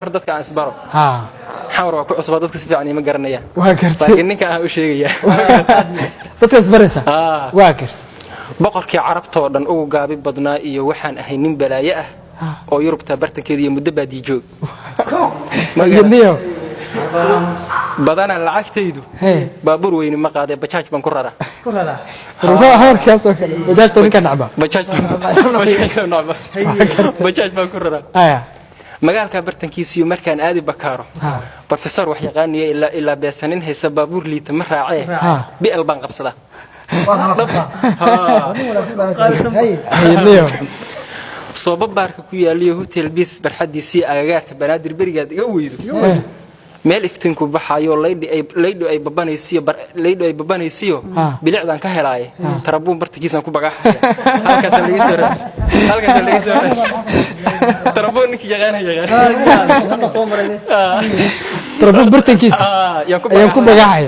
Dadka aan isbaro. Xamar waa ku cusbaa, dadka si fiican ima garanayaan. Waa gartay. Laakiin ninka aan u sheegayaa. Dadka isbaraysa. Waa gartay. Boqorkii Carabtoo dhan ugu gaabi badnaa iyo waxaan ahay nin balaaye ah oo Yurubta bartankeeda iyo muddo baadii joog. Niyo. Badanaa lacagtaydu baabuur weyne ma qaadee, bajaaj baan ku raraa. Waa heerkaas oo kale, bajaajta ninka nacba. Bajaaj baan ku raraa. Magaalka bartankiisiyo markaan aadi bakaaro, professor wax yaqaaniya ilaa beesanin haysta baabuur liita ma raacee, bi'al baan qabsadaa. Niyo. Sooba baarka ku yaaliyo Hotel Bis barxadiisii, agagaarka Banaadir berigaad iga weydo, meel iftiinku baxayo, laydhu ay babanaysiyo, laydhu ay babanaysiyo, bilicdaan ka helaaye, tarabuun bartankiisaan ku bagaaxaya. Halkaasa laga soo raash, halkaasa laga soo raash. Tarabuun ninkii yaqaana yaqaan. Tarabuun bartankiisa yaan ku ayaan ku bagaaxaya.